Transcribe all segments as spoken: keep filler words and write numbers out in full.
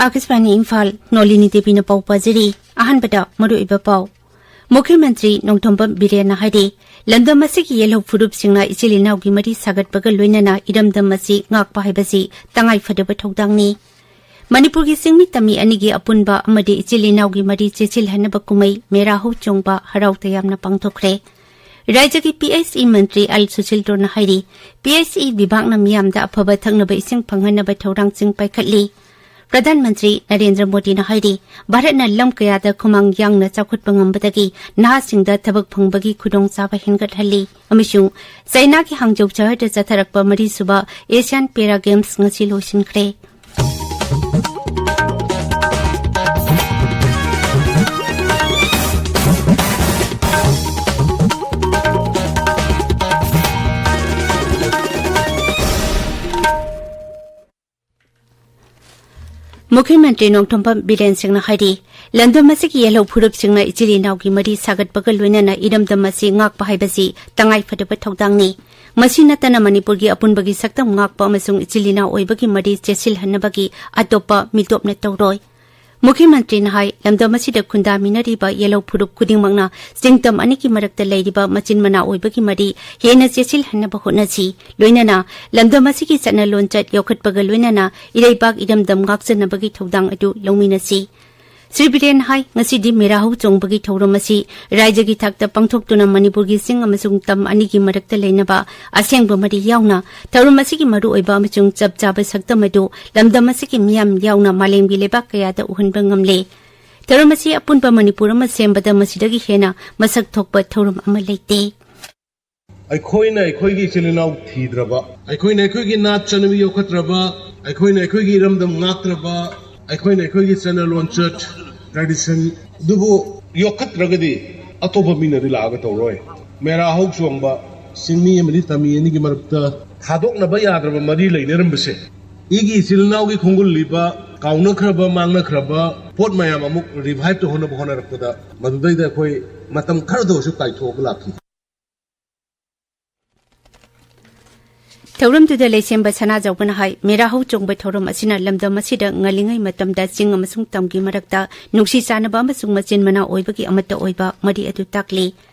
ꯑꯥꯀꯥꯁꯕꯥꯅꯤ ꯏꯝꯐꯥꯜ, ꯅꯣꯂꯤꯅꯤ ꯗꯦꯕꯤꯅ ꯄꯥꯎ ꯄꯥꯖꯔꯤ꯫ ꯑꯍꯥꯟꯕꯗ ꯃꯔꯨꯑꯣꯏꯕ ꯄꯥꯎ꯫ ꯃꯨꯈ꯭ꯌ ꯃꯟꯇ꯭ꯔꯤ ꯅꯣꯡꯊꯣꯝꯕꯝ ꯕꯤꯔꯦꯟꯅ ꯍꯥꯏꯔꯤ, ꯂꯝꯗꯝ ꯑꯁꯤꯒꯤ ꯌꯦꯜꯍꯧ ꯐꯨꯔꯨꯞꯁꯤꯡꯅ ꯏꯆꯤꯜ ꯏꯅꯥꯎꯒꯤ ꯃꯔꯤ ꯁꯥꯒꯠꯄꯒ ꯂꯣꯏꯅꯅ ꯏꯔꯝꯗꯝ ꯑꯁꯤ ꯉꯥꯛꯄ ꯍꯥꯏꯕꯁꯤ ꯇꯉꯥꯏ ꯐꯗꯕ ꯊꯧꯗꯥꯡꯅꯤ꯫ ꯃꯅꯤꯄꯨꯔꯒꯤ ꯆꯤꯡꯃꯤ ꯇꯝꯃꯤ ꯑꯅꯤꯒꯤ ꯑꯄꯨꯟꯕ ꯑꯃꯗꯤ ꯏꯆꯤꯜ ꯏꯅꯥꯎꯒꯤ ꯃꯔꯤ ꯆꯦꯠꯁꯤꯜꯍꯟꯅꯕ ꯀꯨꯝꯍꯩ ꯃꯦꯔꯥ ꯍꯧ ꯆꯣꯡꯕ ꯍꯔꯥꯎ ꯇꯌꯥꯝꯅ ꯄꯥꯡꯊꯣꯛꯈ꯭ꯔꯦ꯫ ꯔꯥꯖ꯭ꯌꯒꯤ ꯄꯤ ꯑꯩꯆ ꯏ ꯃꯟꯇ꯭ꯔꯤ ꯑꯦꯜ ꯁꯨꯁꯤꯜ ꯇꯣꯟꯅ ꯍꯥꯏꯔꯤ, ꯄꯤ ꯑꯩꯆ ꯏ ꯕꯤꯚꯥꯒꯅ ꯃꯤꯌꯥꯝꯗ ꯑꯐꯕ ꯊꯛꯅꯕ ꯏꯁꯤꯡ ꯐꯪꯍꯟꯅꯕ ꯊꯧꯔꯥꯡꯁꯤꯡ ꯄꯥꯏꯈꯠꯂꯤ꯫ ꯄ꯭ꯔꯙꯥꯟ ꯃꯟꯇ꯭ꯔꯤ ꯅꯔꯦꯟꯗ꯭ꯔ ꯃꯣꯗꯤꯅ ꯍꯥꯏꯔꯤ, ꯚꯥꯔꯠꯅ ꯂꯝ ꯀꯌꯥꯗ ꯈꯨꯃꯥꯡ ꯌꯥꯡꯅ ꯆꯥꯎꯈꯠꯄ ꯉꯝꯕꯗꯒꯤ ꯅꯍꯥꯁꯤꯡꯗ ꯊꯕꯛ ꯐꯪꯕꯒꯤ ꯈꯨꯗꯣꯡꯆꯥꯕ ꯍꯦꯟꯒꯠꯍꯜꯂꯤ ꯑꯃꯁꯨꯡ ꯆꯥꯏꯅꯥꯒꯤ ꯍꯥꯡꯖꯧ ꯁꯍꯔꯗ ꯆꯠꯊꯔꯛꯄ ꯃꯔꯤꯁꯨꯕ ꯑꯦꯁꯤꯌꯥꯟ ꯄꯦꯔꯥ ꯒꯦꯝꯁ ꯉꯁꯤ ꯂꯣꯏꯁꯤꯟꯈ꯭ꯔꯦ꯫ ꯃꯨꯈ꯭ꯌ ꯃꯟꯇ꯭ꯔꯤ ꯅꯣꯡꯊꯣꯝꯕꯝ ꯕꯤꯔꯦꯟ ꯁꯤꯡꯅ ꯍꯥꯏꯔꯤ, ꯂꯝꯗꯝ ꯑꯁꯤꯒꯤ ꯌꯦꯜꯍꯧ ꯐꯨꯔꯨꯞꯁꯤꯡꯅ ꯏꯆꯤꯜ ꯏꯅꯥꯎꯒꯤ ꯃꯔꯤ ꯁꯥꯒꯠꯄꯒ ꯂꯣꯏꯅꯅ ꯏꯔꯝꯗꯝ ꯑꯁꯤ ꯉꯥꯛꯄ ꯍꯥꯏꯕꯁꯤ ꯇꯉꯥꯏ ꯐꯗꯕ ꯊꯧꯗꯥꯡꯅꯤ꯫ ꯃꯁꯤ ꯅꯠꯇꯅ ꯃꯅꯤꯄꯨꯔꯒꯤ ꯑꯄꯨꯟꯕꯒꯤ ꯁꯛꯇꯝ ꯉꯥꯛꯄ ꯑꯃꯁꯨꯡ ꯏꯆꯤꯜ ꯏꯅꯥꯎ ꯑꯣꯏꯕꯒꯤ ꯃꯔꯤ ꯆꯦꯠꯁꯤꯜꯍꯟꯅꯕꯒꯤ ꯑꯇꯣꯞꯄ ꯃꯤꯇꯣꯞꯅ ꯇꯧꯔꯣꯏ꯫ ꯃꯨꯈ꯭ꯌ ꯃꯟꯇ꯭ꯔꯤꯅ ꯍꯥꯏ, ꯂꯝꯗꯝ ꯑꯁꯤꯗ ꯈꯨꯟꯗꯥꯃꯤꯟꯅꯔꯤꯕ ꯌꯦꯜꯍꯧ ꯐꯨꯔꯨꯞ ꯈꯨꯗꯤꯡꯃꯛꯅ ꯆꯤꯡꯇꯝ ꯑꯅꯤꯒꯤ ꯃꯔꯛꯇ ꯂꯩꯔꯤꯕ ꯃꯆꯤꯟ ꯃꯅꯥꯎ ꯑꯣꯏꯕꯒꯤ ꯃꯔꯤ ꯍꯦꯟꯅ ꯆꯦꯠꯁꯤꯜꯍꯟꯅꯕ ꯍꯣꯠꯅꯁꯤ꯫ ꯂꯣꯏꯅꯅ ꯂꯝꯗꯝ ꯑꯁꯤꯒꯤ ꯆꯠꯅ ꯂꯣꯟꯆꯠ ꯌꯣꯛꯈꯠꯄꯒ ꯂꯣꯏꯅꯅ ꯏꯔꯩꯕꯥꯛ ꯏꯔꯝꯗꯝ ꯉꯥꯛꯆꯅꯕꯒꯤ ꯊꯧꯗꯥꯡ ꯑꯗꯨ ꯂꯧꯃꯤꯟꯅꯁꯤ꯫ ꯁ꯭ꯔꯤ ꯕꯤꯔꯦꯟ ꯍꯥꯏ, ꯉꯁꯤꯗꯤ ꯃꯦꯔꯥ ꯍꯧ ꯆꯣꯡꯕꯒꯤ ꯊꯧꯔꯝ ꯑꯁꯤ ꯔꯥꯖ꯭ꯌꯒꯤ ꯊꯥꯛꯇ ꯄꯥꯡꯊꯣꯛꯇꯨꯅ ꯃꯅꯤꯄꯨꯔꯒꯤ ꯆꯤꯡ ꯑꯃꯁꯨꯡ ꯇꯝ ꯑꯅꯤꯒꯤ ꯃꯔꯛꯇ ꯂꯩꯅꯕ ꯑꯁꯦꯡꯕ ꯃꯔꯤ ꯌꯥꯎꯅ ꯊꯧꯔꯝ ꯑꯁꯤꯒꯤ ꯃꯔꯨꯑꯣꯏꯕ ꯑꯃꯁꯨꯡ ꯆꯞ ꯆꯥꯕ ꯁꯛꯇꯝ ꯑꯗꯨ ꯂꯝꯗꯝ ꯑꯁꯤꯒꯤ ꯃꯤꯌꯥꯝ ꯌꯥꯎꯅ ꯃꯥꯂꯦꯝꯒꯤ ꯂꯩꯕꯥꯛ ꯀꯌꯥꯗ ꯎꯍꯟꯕ ꯉꯝꯂꯦ꯫ ꯊꯧꯔꯝ ꯑꯁꯤ ꯑꯄꯨꯟꯕ ꯃꯅꯤꯄꯨꯔ ꯑꯃ ꯁꯦꯝꯕꯗ ꯃꯁꯤꯗꯒꯤ ꯍꯦꯟꯅ ꯃꯁꯛ ꯊꯣꯛꯄ ꯊꯧꯔꯝ ꯑꯃ ꯂꯩꯇꯦ꯫ ꯑꯩꯈꯣꯏꯅ ꯑꯩꯈꯣꯏꯒꯤ ꯏꯆꯤꯜ ꯏꯅꯥꯎ ꯊꯤꯗ꯭ꯔꯕ, ꯑꯩꯈꯣꯏꯅ ꯑꯩꯈꯣꯏꯒꯤ ꯅꯥꯠ ꯆꯠꯅꯕꯤ ꯌꯣꯛꯈꯠꯇ꯭ꯔꯕ, ꯑꯩꯈꯣꯏꯅ ꯑꯩꯈꯣꯏꯒꯤ ꯏꯔꯝꯗꯝ ꯉꯥꯛꯇ꯭ꯔꯕ, ꯑꯩꯈꯣꯏꯅ ꯑꯩꯈꯣꯏꯒꯤ ꯆꯠꯅ ꯂꯣꯟꯆꯠ, tradition, ꯑꯗꯨꯕꯨ ꯌꯣꯛꯈꯠꯇ꯭ꯔꯒꯗꯤ ꯑꯇꯣꯞꯄ ꯃꯤꯅꯗꯤ ꯂꯥꯛꯑꯒ ꯇꯧꯔꯣꯏ꯫ ꯃꯦꯔꯥ ꯍꯧ ꯆꯣꯡꯕ, ꯆꯤꯡꯃꯤ ꯑꯃꯗꯤ ꯇꯝꯃꯤ ꯑꯅꯤꯒꯤ ꯃꯔꯛꯇ ꯊꯥꯗꯣꯛꯅꯕ ꯌꯥꯗ꯭ꯔꯕ ꯃꯔꯤ ꯂꯩꯅꯔꯝꯕꯁꯦ, ꯑꯩꯒꯤ ꯏꯆꯤꯜ ꯏꯅꯥꯎꯒꯤ ꯈꯣꯡꯒꯨꯜꯂꯤꯕ, ꯀꯥꯎꯅꯈ꯭ꯔꯕ, ꯃꯥꯡꯅꯈ꯭ꯔꯕ ꯄꯣꯠ ꯃꯌꯥꯝ ꯑꯃꯨꯛ revive ꯇꯧꯍꯟꯅꯕ ꯍꯣꯠꯅꯔꯛꯄꯗ ꯃꯗꯨꯗꯩꯗ ꯑꯩꯈꯣꯏ ꯃꯇꯝ ꯈꯔꯗ ꯑꯣꯏꯔꯁꯨ ꯀꯥꯏꯊꯣꯛꯑꯒ ꯂꯥꯛꯈꯤ꯫ ꯊꯧꯔꯝꯗꯨꯗ ꯂꯩꯁꯦꯝꯕ ꯁꯅꯥꯖꯥꯎꯕꯅ ꯍꯥꯏ, ꯃꯦꯔꯥ ꯍꯧ ꯆꯣꯡꯕ ꯊꯧꯔꯝ ꯑꯁꯤꯅ ꯂꯝꯗꯝ ꯑꯁꯤꯗ ꯉꯜꯂꯤꯉꯩ ꯃꯇꯝꯗ ꯆꯤꯡ ꯑꯃꯁꯨꯡ ꯇꯝꯒꯤ ꯃꯔꯛꯇ ꯅꯨꯡꯁꯤ ꯆꯥꯟꯅꯕ ꯑꯃꯁꯨꯡ ꯃꯆꯤꯟ ꯃꯅꯥꯎ ꯑꯣꯏꯕꯒꯤ ꯑꯃꯠꯇ ꯑꯣꯏꯕ ꯃꯔꯤ ꯑꯗꯨ ꯇꯥꯛꯂꯤ꯫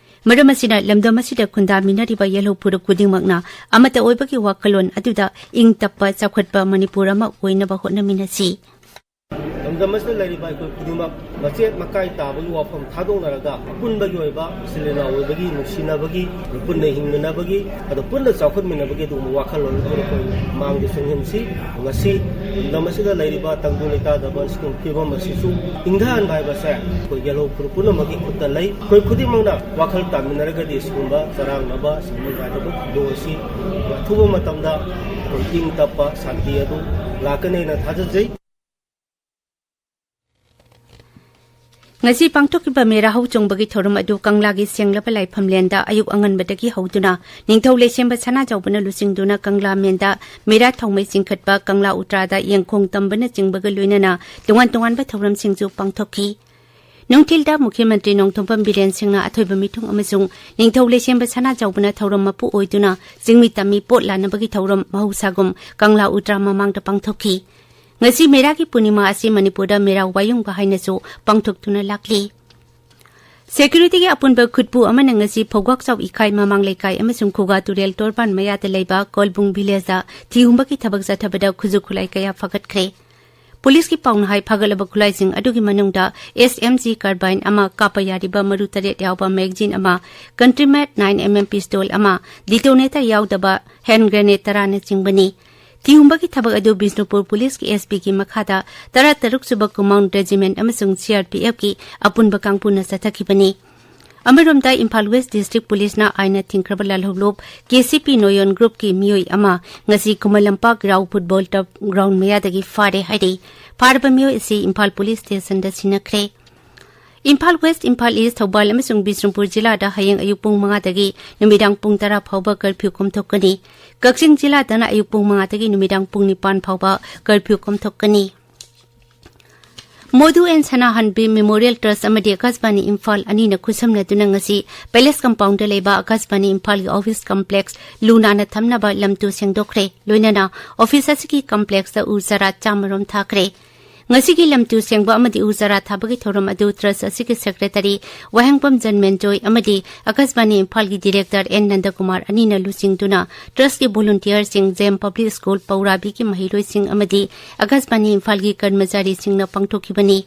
ꯃꯔꯝ ꯑꯁꯤꯅ ꯂꯝꯗꯝ ꯑꯁꯤꯗ ꯈꯨꯟꯗꯥꯃꯤꯟꯅꯔꯤꯕ ꯌꯦꯜꯍꯧ ꯐꯨꯔꯨꯞ ꯈꯨꯗꯤꯡꯃꯛꯅ ꯑꯃꯠꯇ ꯑꯣꯏꯕꯒꯤ ꯋꯥꯈꯜꯂꯣꯟ ꯑꯗꯨꯗ ꯏꯪ ꯇꯞꯄ, ꯆꯥꯎꯈꯠꯄ ꯃꯅꯤꯄꯨꯔ ꯑꯃ ꯑꯣꯏꯅꯕ ꯍꯣꯠꯅꯃꯤꯟꯅꯁꯤ꯫ ꯂꯝꯗꯝ ꯑꯁꯤꯗ ꯂꯩꯔꯤꯕ ꯑꯩꯈꯣꯏ ꯈꯨꯗꯤꯡꯃꯛ ꯃꯆꯦꯠ ꯃꯀꯥꯏ ꯇꯥꯕꯒꯤ ꯋꯥꯐꯝ ꯊꯥꯗꯣꯛꯅꯔꯒ, ꯑꯄꯨꯟꯕꯒꯤ ꯑꯣꯏꯕ ꯏꯆꯤꯜ ꯏꯅꯥꯎ ꯑꯣꯏꯕꯒꯤ, ꯅꯨꯡꯁꯤꯅꯕꯒꯤ, ꯄꯨꯟꯅ ꯍꯤꯡꯃꯤꯟꯅꯕꯒꯤ, ꯑꯗꯣ ꯄꯨꯟꯅ ꯆꯥꯎꯈꯠꯃꯤꯟꯅꯕꯒꯤ ꯑꯗꯨꯒꯨꯝꯕ ꯋꯥꯈꯜꯂꯣꯟ ꯑꯗꯨ ꯑꯩꯈꯣꯏ ꯃꯥꯡꯗ ꯆꯪꯍꯟꯁꯤ꯫ ꯉꯁꯤ ꯂꯝꯗꯝ ꯑꯁꯤꯗ ꯂꯩꯔꯤꯕ ꯇꯪꯗꯨ ꯂꯩꯇꯥꯗꯕ ꯑꯁꯤꯒꯨꯝꯕ ꯐꯤꯕꯝ ꯑꯁꯤꯁꯨ ꯏꯪꯊꯍꯟꯕ ꯍꯥꯏꯕꯁꯦ ꯑꯩꯈꯣꯏ ꯌꯦꯜꯍꯧ ꯐꯨꯔꯨꯞ ꯄꯨꯝꯅꯃꯛꯀꯤ ꯈꯨꯠꯇ ꯂꯩ꯫ ꯑꯩꯈꯣꯏ ꯈꯨꯗꯤꯡꯃꯛꯅ ꯋꯥꯈꯜ ꯇꯥꯃꯤꯟꯅꯔꯒꯗꯤ ꯁꯤꯒꯨꯝꯕ ꯆꯔꯥꯡꯅꯕ, ꯁꯤꯒꯨꯝꯕ ꯅꯨꯡꯉꯥꯏꯇꯕ ꯊꯧꯗꯣꯛ ꯑꯁꯤ ꯑꯊꯨꯕ ꯃꯇꯝꯗ ꯑꯩꯈꯣꯏ ꯏꯪ ꯇꯞꯄ ꯁꯥꯟꯇꯤ ꯑꯗꯨ ꯂꯥꯛꯀꯅꯤ ꯍꯥꯏꯅ ꯊꯥꯖꯖꯩ꯫ ꯉꯁꯤ ꯄꯥꯡꯊꯣꯛꯈꯤꯕ ꯃꯦꯔꯥ ꯍꯧ ꯆꯣꯡꯕꯒꯤ ꯊꯧꯔꯝ ꯑꯗꯨ ꯀꯪꯂꯥꯒꯤ ꯁꯦꯡꯂꯕ ꯂꯥꯏꯐꯝꯂꯦꯟꯗ ꯑꯌꯨꯛ ꯑꯉꯟꯕꯗꯒꯤ ꯍꯧꯗꯨꯅ ꯅꯤꯡꯊꯧ ꯂꯩꯁꯦꯝꯕ ꯁꯅꯥꯖꯥꯎꯕꯅ ꯂꯨꯆꯤꯡꯗꯨꯅ ꯀꯪꯂꯥ ꯃꯦꯟꯗ ꯃꯦꯔꯥ ꯊꯥꯎꯃꯩ ꯆꯤꯡꯈꯠꯄ, ꯀꯪꯂꯥ ꯎꯇ꯭ꯔꯥꯗ ꯌꯦꯡꯈꯣꯡ ꯇꯝꯕꯅꯆꯤꯡꯕꯒ ꯂꯣꯏꯅꯅ ꯇꯣꯉꯥꯟ ꯇꯣꯉꯥꯟꯕ ꯊꯧꯔꯝꯁꯤꯡꯁꯨ ꯄꯥꯡꯊꯣꯛꯈꯤ꯫ ꯅꯨꯡꯊꯤꯜꯗ ꯃꯨꯈ꯭ꯌ ꯃꯟꯇ꯭ꯔꯤ ꯅꯣꯡꯊꯣꯝꯕꯝ ꯕꯤꯔꯦꯟ ꯁꯤꯡꯅ ꯑꯊꯣꯏꯕ ꯃꯤꯊꯨꯡ ꯑꯃꯁꯨꯡ ꯅꯤꯡꯊꯧ ꯂꯩꯁꯦꯝꯕ ꯁꯅꯥꯖꯥꯎꯕꯅ ꯊꯧꯔꯝ ꯃꯄꯨ ꯑꯣꯏꯗꯨꯅ ꯆꯤꯡꯃꯤ ꯇꯝꯃꯤ ꯄꯣꯠ ꯂꯥꯟꯅꯕꯒꯤ ꯊꯧꯔꯝ ꯃꯍꯧꯁꯥꯒꯨꯝ ꯀꯪꯂꯥ ꯎꯇ꯭ꯔꯥ ꯃꯃꯥꯡꯗ ꯄꯥꯡꯊꯣꯛꯈꯤ꯫ ꯉꯁꯤ ꯃꯦꯔꯥꯒꯤ ꯄꯨꯔꯅꯤꯃꯥ ꯑꯁꯤ ꯃꯅꯤꯄꯨꯔꯗ ꯃꯦꯔꯥ ꯋꯥꯌꯨꯡꯕ ꯍꯥꯏꯅꯁꯨ ꯄꯥꯡꯊꯣꯛꯇꯨꯅ ꯂꯥꯛꯂꯤ꯫ ꯁꯦꯀ꯭ꯌꯨꯔꯤꯇꯤꯒꯤ ꯑꯄꯨꯟꯕ ꯈꯨꯠꯄꯨ ꯑꯃꯅ ꯉꯁꯤ ꯐꯧꯒ꯭ꯋꯥꯛꯆꯥꯎ ꯏꯈꯥꯏ ꯃꯃꯥꯡ ꯂꯩꯀꯥꯏ ꯑꯃꯁꯨꯡ ꯈꯨꯒꯥ ꯇꯨꯔꯦꯜ ꯇꯣꯔꯕꯥꯟ ꯃꯌꯥꯗ ꯂꯩꯕ ꯀꯣꯜꯕꯨꯡ ꯚꯤꯂꯦꯖꯇ ꯊꯤꯍꯨꯝꯕꯒꯤ ꯊꯕꯛ ꯆꯠꯊꯕꯗ ꯈꯨꯠꯁꯨ ꯈꯨꯠꯂꯥꯏ ꯀꯌꯥ ꯐꯥꯒꯠꯈ꯭ꯔꯦ꯫ ꯄꯨꯂꯤꯁꯀꯤ ꯄꯥꯎꯅ ꯍꯥꯏ, ꯐꯥꯒꯠꯂꯕ ꯈꯨꯠꯂꯥꯏꯁꯤꯡ ꯑꯗꯨꯒꯤ ꯃꯅꯨꯡꯗ ꯑꯦꯁ ꯑꯦꯝ ꯖꯤ ꯀꯥꯔꯕꯥꯏꯟ ꯑꯃ, ꯀꯥꯞꯄ ꯌꯥꯔꯤꯕ ꯃꯔꯨ ꯇꯔꯦꯠ ꯌꯥꯎꯕ ꯃꯦꯒꯖꯤꯟ ꯑꯃ, ꯀꯟꯇ꯭ꯔꯤꯃꯦꯠ ꯅꯥꯏꯟ ꯑꯦꯝ ꯑꯦꯝ ꯄꯤꯁꯇꯣꯜ ꯑꯃ, ꯗꯤꯇꯣꯅꯦꯇꯔ ꯌꯥꯎꯗꯕ ꯍꯦꯟ ꯒ꯭ꯔꯦꯅꯦꯗ ꯇꯔꯥꯅꯆꯤꯡꯕꯅꯤ꯫ ꯊꯤꯍꯨꯝꯕꯒꯤ ꯊꯕꯛ ꯑꯗꯨ ꯕꯤꯁꯅꯨꯄꯨꯔ ꯄꯨꯂꯤꯁꯀꯤ ꯑꯦꯁ ꯄꯤꯒꯤ ꯃꯈꯥꯗ ꯇꯔꯥꯇꯔꯨꯛ ꯁꯨꯕ ꯀꯃꯥꯟ ꯔꯦꯖꯤꯃꯦꯟ ꯑꯃꯁꯨꯡ ꯁꯤ ꯑꯥꯔ ꯄꯤ ꯑꯦꯐꯀꯤ ꯑꯄꯨꯟꯕ ꯀꯥꯡꯕꯨꯅ ꯆꯠꯊꯈꯤꯕꯅꯤ꯫ ꯑꯃꯔꯣꯝꯗ ꯏꯝꯐꯥꯜ ꯋꯦꯁ ꯗꯤꯁꯇ꯭ꯔꯤꯛ ꯄꯨꯂꯤꯁꯅ ꯑꯥꯏꯟꯅ ꯊꯤꯡꯈ꯭ꯔꯕ ꯂꯥꯜꯍꯧꯂꯨꯞ ꯀꯦ ꯁꯤ ꯄꯤ ꯅꯣꯌꯣꯟ ꯒ꯭ꯔꯨꯞꯀꯤ ꯃꯤꯑꯣꯏ ꯑꯃ ꯉꯁꯤ ꯈꯨꯃꯟ ꯂꯝꯄꯥꯛ ꯏꯔꯥꯎ ꯐꯨꯠꯕꯣꯜ ꯇꯔꯐ ꯒ꯭ꯔꯥꯎꯟ ꯃꯌꯥꯗꯒꯤ ꯐꯥꯔꯦ ꯍꯥꯏꯔꯤ꯫ ꯐꯥꯔꯕ ꯃꯤꯑꯣꯏ ꯑꯁꯤ ꯏꯝꯐꯥꯜ ꯄꯨꯂꯤꯁ ꯁ꯭ꯇꯦꯁꯟꯗ ꯁꯤꯟꯅꯈ꯭ꯔꯦ꯫ ꯏꯝꯐꯥꯜ ꯋꯦꯁ, ꯏꯝꯐꯥꯜ ꯏꯁ, ꯊꯧꯕꯥꯜ ꯑꯃꯁꯨꯡ ꯕꯤꯁꯅꯨꯄꯨꯔ ꯖꯤꯂꯥꯗ ꯍꯌꯦꯡ ꯑꯌꯨꯛ ꯄꯨꯡ ꯃꯉꯥꯗꯒꯤ ꯅꯨꯃꯤꯗꯥꯡ ꯄꯨꯡ ꯇꯔꯥ ꯐꯥꯎꯕ ꯀꯔꯐ꯭ꯌꯨ ꯀꯣꯝꯊꯣꯛꯀꯅꯤ꯫ ꯀꯛꯆꯤꯡ ꯖꯤꯂꯥꯗꯅ ꯑꯌꯨꯛ ꯄꯨꯡ ꯃꯉꯥꯗꯒꯤ ꯅꯨꯃꯤꯗꯥꯡ ꯄꯨꯡ ꯅꯤꯄꯥꯟ ꯐꯥꯎꯕ ꯀꯔꯐ꯭ꯌꯨ ꯀꯣꯝꯊꯣꯛꯀꯅꯤ꯫ ꯃꯣꯗꯨ ꯑꯦꯟ ꯁꯅꯥꯍꯟꯕꯤ ꯃꯦꯃꯣꯔꯤꯌꯦꯜ ꯇ꯭ꯔꯁ ꯑꯃꯗꯤ ꯑꯀꯥꯁꯕꯥꯅꯤ ꯏꯝꯐꯥꯜ ꯑꯅꯤꯅ ꯈꯨꯠꯁꯝꯅꯗꯨꯅ ꯉꯁꯤ ꯄꯦꯂꯦꯁ ꯀꯝꯄꯥꯎꯟꯗ ꯂꯩꯕ ꯑꯀꯥꯁꯕꯥꯅꯤ ꯏꯝꯐꯥꯜꯒꯤ ꯑꯣꯐꯤꯁ ꯀꯝꯄ꯭ꯂꯦꯛꯁ ꯂꯨ ꯅꯥꯟꯅ ꯊꯝꯅꯕ ꯂꯝꯇꯨ ꯁꯦꯡꯗꯣꯛꯈ꯭ꯔꯦ꯫ ꯂꯣꯏꯅꯅ ꯑꯣꯐꯤꯁ ꯑꯁꯤꯒꯤ ꯀꯝꯄ꯭ꯂꯦꯛꯁꯇ ꯎ ꯆꯥꯔꯥ ꯆꯥꯝꯃ ꯔꯣꯝ ꯊꯥꯈ꯭ꯔꯦ꯫ ꯉꯁꯤꯒꯤ ꯂꯝꯇꯨ ꯁꯦꯡꯕ ꯑꯃꯗꯤ ꯎ ꯆꯥꯔꯥ ꯊꯥꯕꯒꯤ ꯊꯧꯔꯝ ꯑꯗꯨ ꯇ꯭ꯔꯁ ꯑꯁꯤꯒꯤ ꯁꯦꯀ꯭ꯔꯦꯇꯔꯤ ꯋꯥꯍꯦꯡꯕꯝ ꯖꯟꯃꯦꯟꯖꯣꯏ ꯑꯃꯗꯤ ꯑꯀꯥꯁꯕꯥꯅꯤ ꯏꯝꯐꯥꯜꯒꯤ ꯗꯤꯔꯦꯛꯇꯔ ꯑꯦꯟ ꯅꯟꯗꯀꯨꯃꯥꯔ ꯑꯅꯤꯅ ꯂꯨꯆꯤꯡꯗꯨꯅ ꯇ꯭ꯔꯁꯀꯤ ꯚꯣꯂꯨꯟꯇꯤꯌꯔꯁꯤꯡ, ꯖꯦꯝ ꯄꯕ꯭ꯂꯤꯛ ꯁ꯭ꯀꯨꯜ ꯄꯧꯔꯥꯕꯤꯒꯤ ꯃꯍꯩꯔꯣꯏꯁꯤꯡ ꯑꯃꯗꯤ ꯑꯀꯥꯁꯕꯥꯅꯤ ꯏꯝꯐꯥꯜꯒꯤ ꯀꯔꯃꯆꯥꯔꯤꯁꯤꯡꯅ ꯄꯥꯡꯊꯣꯛꯈꯤꯕꯅꯤ꯫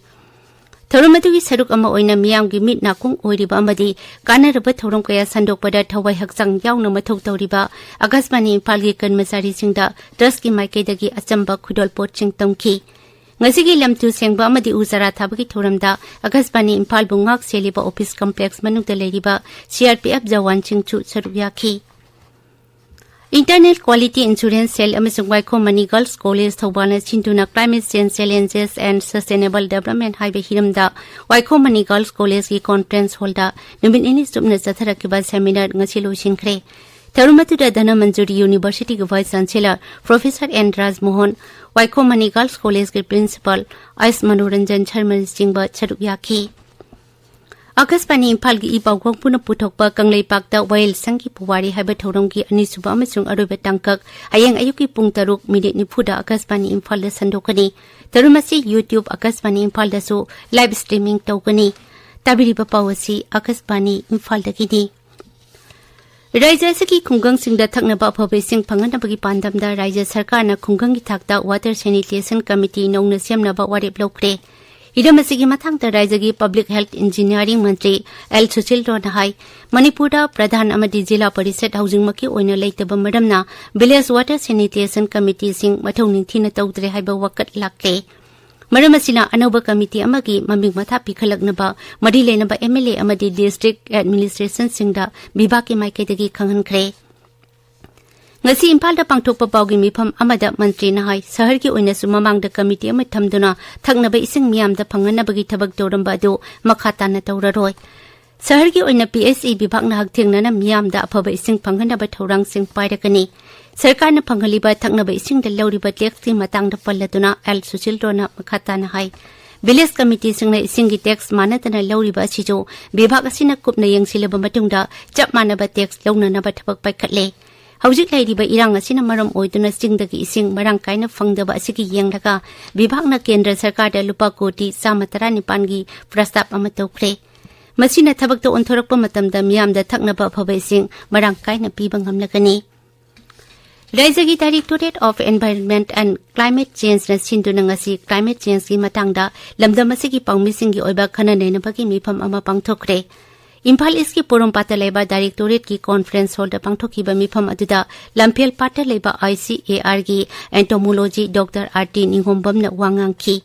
ꯊꯧꯔꯝ ꯑꯗꯨꯒꯤ ꯁꯔꯨꯛ ꯑꯃ ꯑꯣꯏꯅ ꯃꯤꯌꯥꯝꯒꯤ ꯃꯤꯠ ꯅꯥꯀꯣꯡ ꯑꯣꯏꯔꯤꯕ ꯑꯃꯗꯤ ꯀꯥꯟꯅꯔꯕ ꯊꯧꯔꯝ ꯀꯌꯥ ꯁꯟꯗꯣꯛꯄꯗ ꯊꯋꯥꯏ ꯍꯛꯆꯥꯡ ꯌꯥꯎꯅ ꯃꯊꯧ ꯇꯧꯔꯤꯕ ꯑꯀꯥꯁꯕꯥꯅꯤ ꯏꯝꯐꯥꯜꯒꯤ ꯀꯔꯃꯆꯥꯔꯤꯁꯤꯡꯗ ꯇ꯭ꯔꯁꯀꯤ ꯃꯥꯏꯀꯩꯗꯒꯤ ꯑꯆꯝꯕ ꯈꯨꯗꯣꯜꯄꯣꯠꯁꯤꯡ ꯇꯝꯈꯤ꯫ ꯉꯁꯤꯒꯤ ꯂꯝꯇꯨ ꯁꯦꯡꯕ ꯑꯃꯗꯤ ꯎ ꯆꯥꯔꯥ ꯊꯥꯕꯒꯤ ꯊꯧꯔꯝꯗ ꯑꯀꯥꯁꯕꯥꯅꯤ ꯏꯝꯐꯥꯜꯕꯨ ꯉꯥꯛ ꯁꯦꯜꯂꯤꯕ ꯑꯣꯐꯤꯁ ꯀꯝꯄ꯭ꯂꯦꯛꯁ ꯃꯅꯨꯡꯗ ꯂꯩꯔꯤꯕ ꯁꯤ ꯑꯥꯔ ꯄꯤ ꯑꯦꯐ ꯖꯋꯥꯟꯁꯤꯡꯁꯨ ꯁꯔꯨꯛ ꯌꯥꯈꯤ꯫ Internal Quality Assurance Cell ꯑꯃꯁꯨꯡ ꯋꯥꯏꯈꯣꯝ ꯃꯅꯤ ꯒꯔꯜꯁ ꯀꯣꯂꯦꯖ ꯊꯧꯕꯥꯜꯅ ꯁꯤꯟꯗꯨꯅ Climate Change Challenges and Sustainable Development ꯍꯥꯏꯕ ꯍꯤꯔꯝꯗ ꯋꯥꯏꯈꯣꯝ ꯃꯅꯤ ꯒꯔꯜꯁ ꯀꯣꯂꯦꯖꯀꯤ ꯀꯣꯟꯐ꯭ꯔꯦꯟꯁ ꯍꯣꯜꯗ ꯅꯨꯃꯤꯠ ꯅꯤꯅꯤ ꯆꯨꯞꯅ ꯆꯠꯊꯔꯛꯈꯤꯕ ꯁꯦꯃꯤꯅꯥꯔ ꯉꯁꯤ ꯂꯣꯏꯁꯤꯟꯈ꯭ꯔꯦ꯫ ꯊꯧꯔꯝ ꯑꯗꯨꯗ ꯙꯅꯃꯟꯖꯨꯔꯤ ꯌꯨꯅꯤꯚꯔꯁꯤꯇꯤꯒꯤ ꯚꯥꯏꯁ ꯆꯥꯟꯁꯦꯂꯔ ꯄ꯭ꯔꯣꯐꯦꯁꯔ ꯑꯦꯟ ꯔꯥꯖꯃꯣꯍꯟ, ꯋꯥꯏꯈꯣꯝ ꯃꯅꯤ ꯒꯔꯜꯁ ꯀꯣꯂꯦꯖꯀꯤ ꯄ꯭ꯔꯤꯟꯁꯤꯄꯥꯜ ꯑꯩꯁ ꯃꯅꯣꯔꯟꯖꯟ ꯁꯔꯃꯅꯆꯤꯡꯕ ꯁꯔꯨꯛ ꯌꯥꯈꯤ꯫ ꯑꯀꯥꯁꯕꯥꯅꯤ ꯏꯝꯐꯥꯜꯒꯤ ꯏ ꯄꯥꯎ ꯀꯥꯡꯕꯨꯅ ꯄꯨꯊꯣꯛꯄ ꯀꯪꯂꯩꯄꯥꯛꯇ ꯋꯥꯌꯦꯜꯁꯪꯒꯤ ꯄꯨꯋꯥꯔꯤ ꯍꯥꯏꯕ ꯊꯧꯔꯝꯒꯤ ꯑꯅꯤꯁꯨꯕ ꯑꯃꯁꯨꯡ ꯑꯔꯣꯏꯕ ꯇꯥꯡꯀꯛ ꯍꯌꯦꯡ ꯑꯌꯨꯛꯀꯤ ꯄꯨꯡ ꯇꯔꯨꯛ ꯃꯤꯅꯤꯠ ꯅꯤꯐꯨꯗ ꯑꯀꯥꯁꯕꯥꯅꯤ ꯏꯝꯐꯥꯜꯗ ꯁꯟꯗꯣꯛꯀꯅꯤ꯫ ꯊꯧꯔꯝ ꯑꯁꯤ YouTube ꯑꯀꯥꯁꯕꯥꯅꯤ ꯏꯝꯐꯥꯜꯗꯁꯨ ꯂꯥꯏꯚ ꯁ꯭ꯇ꯭ꯔꯤꯃꯤꯡ ꯇꯧꯒꯅꯤ꯫ ꯇꯥꯕꯤꯔꯤꯕ ꯄꯥꯎ ꯑꯁꯤ ꯑꯀꯥꯁꯕꯥꯅꯤ ꯏꯝꯐꯥꯜꯗꯒꯤꯅꯤ꯫ ꯔꯥꯖ꯭ꯌ ꯑꯁꯤꯒꯤ ꯈꯨꯡꯒꯪꯁꯤꯡꯗ ꯊꯛꯅꯕ ꯑꯐꯕ ꯏꯁꯤꯡ ꯐꯪꯍꯟꯅꯕꯒꯤ ꯄꯥꯟꯗꯝꯗ ꯔꯥꯖ꯭ꯌ ꯁꯔꯀꯥꯔꯅ ꯈꯨꯡꯒꯪꯒꯤ ꯊꯥꯛꯇ ꯋꯥꯇꯔ ꯁꯦꯅꯤꯇꯦꯁꯟ ꯀꯃꯤꯇꯤ ꯅꯧꯅ ꯁꯦꯝꯅꯕ ꯋꯥꯔꯦꯞ ꯂꯧꯈ꯭ꯔꯦ꯫ ꯍꯤꯔꯝ ꯑꯁꯤꯒꯤ ꯃꯇꯥꯡꯗ ꯔꯥꯖ꯭ꯌꯒꯤ ꯄꯕ꯭ꯂꯤꯛ ꯍꯦꯜꯊ ꯏꯟꯖꯤꯅꯤꯌꯥꯔꯤꯡ ꯃꯟꯇ꯭ꯔꯤ ꯑꯦꯜ ꯁꯨꯁꯤꯜ ꯔꯣꯅ ꯍꯥꯏ, ꯃꯅꯤꯄꯨꯔꯗ ꯄ꯭ꯔꯙꯥꯟ ꯑꯃꯗꯤ ꯖꯤꯂꯥ ꯄꯔꯤꯁꯠ ꯍꯧꯖꯤꯛꯃꯛꯀꯤ ꯑꯣꯏꯅ ꯂꯩꯇꯕ ꯃꯔꯝꯅ ꯚꯤꯂꯦꯖ ꯋꯥꯇꯔ ꯁꯦꯅꯤꯇꯦꯁꯟ ꯀꯃꯤꯇꯤꯁꯤꯡ ꯃꯊꯧ ꯅꯤꯡꯊꯤꯅ ꯇꯧꯗ꯭ꯔꯦ ꯍꯥꯏꯕ ꯋꯥꯀꯠ ꯂꯥꯛꯂꯦ꯫ ꯃꯔꯝ ꯑꯁꯤꯅ ꯑꯅꯧꯕ ꯀꯃꯤꯇꯤ ꯑꯃꯒꯤ ꯃꯃꯤꯡ ꯃꯊꯥ ꯄꯤꯈꯠꯂꯛꯅꯕ ꯃꯔꯤ ꯂꯩꯅꯕ ꯑꯦꯝ ꯑꯦꯜ ꯑꯦ ꯑꯃꯗꯤ ꯗꯤꯁꯇ꯭ꯔꯤꯛ ꯑꯦꯗꯃꯤꯅꯤꯁꯇ꯭ꯔꯦꯁꯟꯁꯤꯡꯗ ꯚꯤꯚꯥꯒꯤ ꯃꯥꯏꯀꯩꯗꯒꯤ ꯈꯪꯍꯟꯈ꯭ꯔꯦ꯫ ꯉꯁꯤ ꯏꯝꯐꯥꯜꯗ ꯄꯥꯡꯊꯣꯛꯄ ꯄꯥꯎꯒꯤ ꯃꯤꯐꯝ ꯑꯃꯗ ꯃꯟꯇ꯭ꯔꯤꯅ ꯍꯥꯏ, ꯁꯍꯔꯒꯤ ꯑꯣꯏꯅꯁꯨ ꯃꯃꯥꯡꯗ ꯀꯃꯤꯇꯤ ꯑꯃ ꯊꯝꯗꯨꯅ ꯊꯛꯅꯕ ꯏꯁꯤꯡ ꯃꯤꯌꯥꯝꯗ ꯐꯪꯍꯟꯅꯕꯒꯤ ꯊꯕꯛ ꯇꯧꯔꯝꯕ ꯑꯗꯨ ꯃꯈꯥ ꯇꯥꯅ ꯇꯧꯔꯔꯣꯏ꯫ ꯁꯍꯔꯒꯤ ꯑꯣꯏꯅ ꯄꯤ ꯑꯩꯆ ꯏ ꯚꯤꯚꯥꯒꯅ ꯍꯛꯊꯦꯡꯅꯅ ꯃꯤꯌꯥꯝꯗ ꯑꯐꯕ ꯏꯁꯤꯡ ꯐꯪꯍꯟꯅꯕ ꯊꯧꯔꯥꯡꯁꯤꯡ ꯄꯥꯏꯔꯒꯅꯤ꯫ ꯁꯔꯀꯥꯔꯅ ꯐꯪꯍꯜꯂꯤꯕ ꯊꯛꯅꯕ ꯏꯁꯤꯡꯗ ꯂꯧꯔꯤꯕ ꯇꯦꯛꯁꯀꯤ ꯃꯇꯥꯡꯗ ꯄꯜꯂꯗꯨꯅ ꯑꯦꯜ ꯁꯨꯁꯤꯜ ꯔꯣꯅ ꯃꯈꯥ ꯇꯥꯅ ꯍꯥꯏ, ꯚꯤꯂꯦꯖ ꯀꯃꯤꯇꯤꯁꯤꯡꯅ ꯏꯁꯤꯡꯒꯤ ꯇꯦꯛꯁ ꯃꯥꯟꯅꯗꯅ ꯂꯧꯔꯤꯕ ꯑꯁꯤꯁꯨ ꯕꯤꯚꯥꯒ ꯑꯁꯤꯅ ꯀꯨꯞꯅ ꯌꯦꯡꯁꯤꯜꯂꯕ ꯃꯇꯨꯡꯗ ꯆꯞ ꯃꯥꯟꯅꯕ ꯇꯦꯛꯁ ꯂꯧꯅꯅꯕ ꯊꯕꯛ ꯄꯥꯏꯈꯠꯂꯦ꯫ ꯍꯧꯖꯤꯛ ꯂꯩꯔꯤꯕ ꯏꯔꯥꯡ ꯑꯁꯤꯅ ꯃꯔꯝ ꯑꯣꯏꯗꯨꯅ ꯆꯤꯡꯗꯒꯤ ꯏꯁꯤꯡ ꯃꯔꯥꯡ ꯀꯥꯏꯅ ꯐꯪꯗꯕ ꯑꯁꯤꯒꯤ ꯌꯦꯡꯂꯒ ꯕꯤꯚꯥꯒꯅ ꯀꯦꯟꯗ꯭ꯔ ꯁꯔꯀꯥꯔꯗ ꯂꯨꯄꯥ ꯀꯣꯇꯤ ꯆꯥꯝꯃ ꯇꯔꯥꯅꯤꯄꯥꯟꯒꯤ ꯄ꯭ꯔꯁꯇꯥꯕ ꯑꯃ ꯇꯧꯈ꯭ꯔꯦ꯫ ꯃꯁꯤꯅ ꯊꯕꯛꯇ ꯑꯣꯟꯊꯣꯔꯛꯄ ꯃꯇꯝꯗ ꯃꯤꯌꯥꯝꯗ ꯊꯛꯅꯕ ꯑꯐꯕ ꯏꯁꯤꯡ ꯃꯔꯥꯡ ꯀꯥꯏꯅ ꯄꯤꯕ ꯉꯝꯂꯒꯅꯤ꯫ ꯔꯥꯏꯖ꯭ꯌꯒꯤ Directorate of Environment and Climate Changeꯅ ꯁꯤꯟꯗꯨꯅ ꯉꯁꯤ climate changeꯀꯤ ꯃꯇꯥꯡꯗ ꯂꯝꯗꯝ ꯑꯁꯤꯒꯤ ꯄꯥꯎꯃꯤꯁꯤꯡꯒꯤ ꯑꯣꯏꯕ ꯈꯟꯅ ꯅꯩꯅꯕꯒꯤ ꯃꯤꯐꯝ ꯑꯃ ꯄꯥꯡꯊꯣꯛꯈ꯭ꯔꯦ꯫ ꯏꯝꯐꯥꯜ ꯏꯁꯀꯤ ꯄꯣꯔꯣꯝꯄꯥꯠꯇ ꯂꯩꯕ Directorateꯀꯤ conference hallꯗ ꯄꯥꯡꯊꯣꯛꯈꯤꯕ ꯃꯤꯐꯝ ꯑꯗꯨꯗ ꯂꯝꯐꯦꯜ ꯄꯥꯠꯇ ꯂꯩꯕ ICARꯒꯤ entomology Doctor R T ꯅꯤꯡꯍꯣꯝꯕꯝꯅ ꯋꯥ ꯉꯥꯡꯈꯤ꯫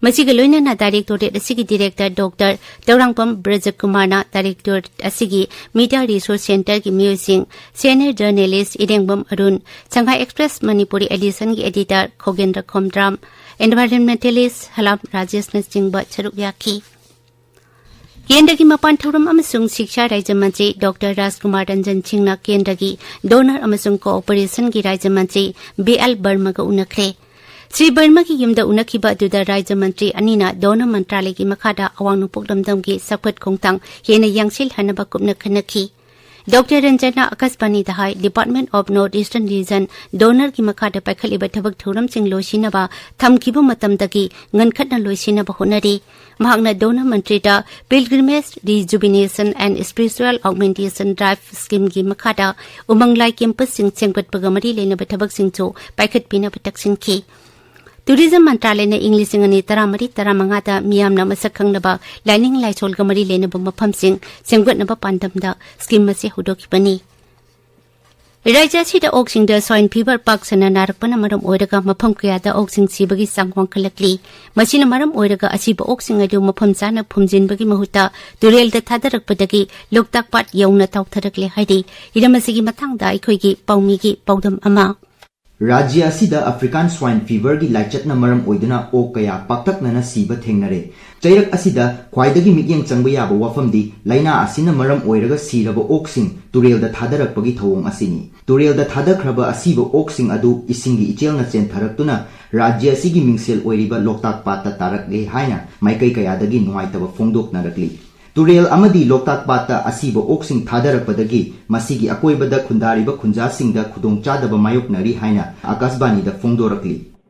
ꯃꯁꯤꯒ ꯂꯣꯏꯅꯅ Directorate ꯑꯁꯤꯒꯤ Director Doctor ꯇꯧꯔꯥꯡꯕꯝ ꯕ꯭ꯔꯖꯀꯨꯃꯥꯔꯅ Directorate ꯑꯁꯤꯒꯤ Media Resource Centreꯒꯤ ꯃꯤꯑꯣꯏꯁꯤꯡ, senior journalist ꯏꯔꯦꯡꯕꯝ Arun, Shanghai Express Manipuri Editionꯒꯤ editor ꯈꯣꯒꯦꯟꯗ꯭ꯔ Khomdram, environmentalist ꯍꯂꯥꯝ ꯔꯥꯖꯦꯁꯅꯆꯤꯡꯕ ꯁꯔꯨꯛ ꯌꯥꯈꯤ꯫ ꯀꯦꯟꯗ꯭ꯔꯒꯤ ꯃꯄꯥꯟ ꯊꯧꯔꯝ ꯑꯃꯁꯨꯡ ꯁꯤꯛꯁꯥ ꯔꯥꯖ꯭ꯌ ꯃꯟꯇ꯭ꯔꯤ Doctor ꯔꯥꯖꯀꯨꯃꯥꯔ ꯔꯟꯖꯟ ꯁꯤꯡꯅ ꯀꯦꯟꯗ꯭ꯔꯒꯤ Donor ꯑꯃꯁꯨꯡ Co-operationꯒꯤ ꯔꯥꯖ꯭ꯌ ꯃꯟꯇ꯭ꯔꯤ B L ꯕꯔꯃꯒ ꯎꯅꯈ꯭ꯔꯦ꯫ ꯁ꯭ꯔꯤ ꯕꯔꯃꯒꯤ ꯌꯨꯝꯗ ꯎꯅꯈꯤꯕ ꯑꯗꯨꯗ ꯔꯥꯖ꯭ꯌ ꯃꯟꯇ꯭ꯔꯤ ꯑꯅꯤꯅ Donor ꯃꯟꯇ꯭ꯔꯥꯂꯌꯒꯤ ꯃꯈꯥꯗ ꯑꯋꯥꯡ ꯅꯣꯡꯄꯣꯛ ꯂꯝꯗꯝꯒꯤ ꯆꯥꯎꯈꯠ ꯈꯣꯡꯊꯥꯡ ꯍꯦꯟꯅ ꯌꯥꯡꯁꯤꯜꯍꯟꯅꯕ ꯀꯨꯞꯅ ꯈꯟꯅꯈꯤ꯫ Doctor ꯔꯟꯖꯟꯅ ꯑꯀꯥꯁꯕꯥꯅꯤꯗ high, Department of North Eastern Region Donorꯒꯤ ꯃꯈꯥꯗ ꯄꯥꯏꯈꯠꯂꯤꯕ ꯊꯕꯛ ꯊꯧꯔꯝꯁꯤꯡ ꯂꯣꯏꯁꯤꯟꯅꯕ ꯊꯝꯈꯤꯕ ꯃꯇꯝꯗꯒꯤ ꯉꯟꯈꯠꯅ ꯂꯣꯏꯁꯤꯟꯅꯕ ꯍꯣꯠꯅꯔꯤ꯫ ꯃꯍꯥꯛꯅ Donor ꯃꯟꯇ꯭ꯔꯤꯗ Pilgrimage Rejuvenation and Spiritual Augmentation Drive Schemeꯒꯤ ꯃꯈꯥꯗ ꯎꯃꯪ ꯂꯥꯏ campusꯁꯤꯡ ꯁꯦꯝꯒꯠꯄꯒ ꯃꯔꯤ ꯂꯩꯅꯕ ꯊꯕꯛꯁꯤꯡꯁꯨ ꯄꯥꯏꯈꯠꯄꯤꯅꯕ ꯇꯛꯁꯤꯟꯈꯤ꯫ Tourism ꯃꯟꯇ꯭ꯔꯥꯂꯌꯅ ꯏꯪ ꯂꯤꯁꯤꯡ ꯑꯅꯤ ꯇꯔꯥꯃꯔꯤ ꯇꯔꯥꯃꯉꯥꯗ ꯃꯤꯌꯥꯝꯅ ꯃꯁꯛ ꯈꯪꯅꯕ ꯂꯥꯏꯅꯤꯡ ꯂꯥꯏꯁꯣꯜꯒ ꯃꯔꯤ ꯂꯩꯅꯕ ꯃꯐꯝꯁꯤꯡ ꯁꯦꯝꯒꯠꯅꯕ ꯄꯥꯟꯗꯝꯗ scheme ꯑꯁꯤ ꯍꯧꯗꯣꯛꯈꯤꯕꯅꯤ꯫ ꯔꯥꯖ꯭ꯌ ꯑꯁꯤꯗ ꯑꯣꯛꯁꯤꯡꯗ swine fever ꯄꯥꯛ ꯁꯟꯅ ꯅꯥꯔꯛꯄꯅ ꯃꯔꯝ ꯑꯣꯏꯔꯒ ꯃꯐꯝ ꯀꯌꯥꯗ ꯑꯣꯛꯁꯤꯡ ꯁꯤꯕꯒꯤ ꯆꯥꯡ ꯋꯥꯡꯈꯠꯂꯛꯂꯤ꯫ ꯃꯁꯤꯅ ꯃꯔꯝ ꯑꯣꯏꯔꯒ ꯑꯁꯤꯕ ꯑꯣꯛꯁꯤꯡ ꯑꯗꯨ ꯃꯐꯝ ꯆꯥꯅ ꯐꯨꯝꯖꯤꯟꯕꯒꯤ ꯃꯍꯨꯠꯇ ꯇꯨꯔꯦꯜꯗ ꯊꯥꯗꯔꯛꯄꯗꯒꯤ ꯂꯣꯛꯇꯥꯛ ꯄꯥꯠ ꯌꯧꯅ ꯇꯥꯎꯊꯔꯛꯂꯦ ꯍꯥꯏꯔꯤ꯫ ꯍꯤꯔꯝ ꯑꯁꯤꯒꯤ ꯃꯇꯥꯡꯗ ꯑꯩꯈꯣꯏꯒꯤ ꯄꯥꯎꯃꯤꯒꯤ ꯄꯥꯎꯗꯝ ꯑꯃ꯫ ꯔꯥꯖ꯭ꯌ ꯑꯁꯤꯗ African Swine Feverꯒꯤ ꯂꯥꯏꯆꯠꯅ ꯃꯔꯝ ꯑꯣꯏꯗꯨꯅ ꯑꯣꯛ ꯀꯌꯥ ꯄꯥꯛꯇꯛꯅꯅ ꯁꯤꯕ ꯊꯦꯡꯅꯔꯦ꯫ ꯆꯩꯔꯛ ꯑꯁꯤꯗ ꯈ꯭ꯋꯥꯏꯗꯒꯤ ꯃꯤꯠꯌꯦꯡ ꯆꯪꯕ ꯌꯥꯕ ꯋꯥꯐꯝꯗꯤ ꯂꯥꯏꯅꯥ ꯑꯁꯤꯅ ꯃꯔꯝ ꯑꯣꯏꯔꯒ ꯁꯤꯔꯕ ꯑꯣꯛꯁꯤꯡ ꯇꯨꯔꯦꯜꯗ ꯊꯥꯗꯔꯛꯄꯒꯤ ꯊꯧꯑꯣꯡ ꯑꯁꯤꯅꯤ꯫ ꯇꯨꯔꯦꯜꯗ ꯊꯥꯗꯈ꯭ꯔꯕ ꯑꯁꯤꯕ ꯑꯣꯛꯁꯤꯡ ꯑꯗꯨ ꯏꯁꯤꯡꯒꯤ ꯏꯆꯦꯜꯅ ꯆꯦꯟꯊꯔꯛꯇꯨꯅ ꯔꯥꯖ꯭ꯌ ꯑꯁꯤꯒꯤ ꯃꯤꯡꯁꯦꯜ ꯑꯣꯏꯔꯤꯕ ꯂꯣꯛꯇꯥꯛ ꯄꯥꯠꯇ ꯇꯥꯔꯛꯂꯦ ꯍꯥꯏꯅ ꯃꯥꯏꯀꯩ ꯀꯌꯥꯗꯒꯤ ꯅꯨꯡꯉꯥꯏꯇꯕ ꯐꯣꯡꯗꯣꯛꯅꯔꯛꯂꯤ꯫ ꯇꯨꯔꯦꯜ ꯑꯃꯗꯤ ꯂꯣꯛꯇꯥꯛ ꯄꯥꯠꯇ ꯑꯁꯤꯕ ꯑꯣꯛꯁꯤꯡ ꯊꯥꯗꯔꯛꯄꯗꯒꯤ ꯃꯁꯤꯒꯤ ꯑꯀꯣꯏꯕꯗ ꯈꯨꯟꯗꯥꯔꯤꯕ ꯈꯨꯟꯖꯥꯁꯤꯡꯗ ꯈꯨꯗꯣꯡꯆꯥꯗꯕ ꯃꯥꯌꯣꯛꯅꯔꯤ ꯍꯥꯏꯅ ꯑꯀꯥꯁꯕꯥꯅꯤꯗ ꯐꯣꯡꯗꯣꯔꯛꯂꯤ꯫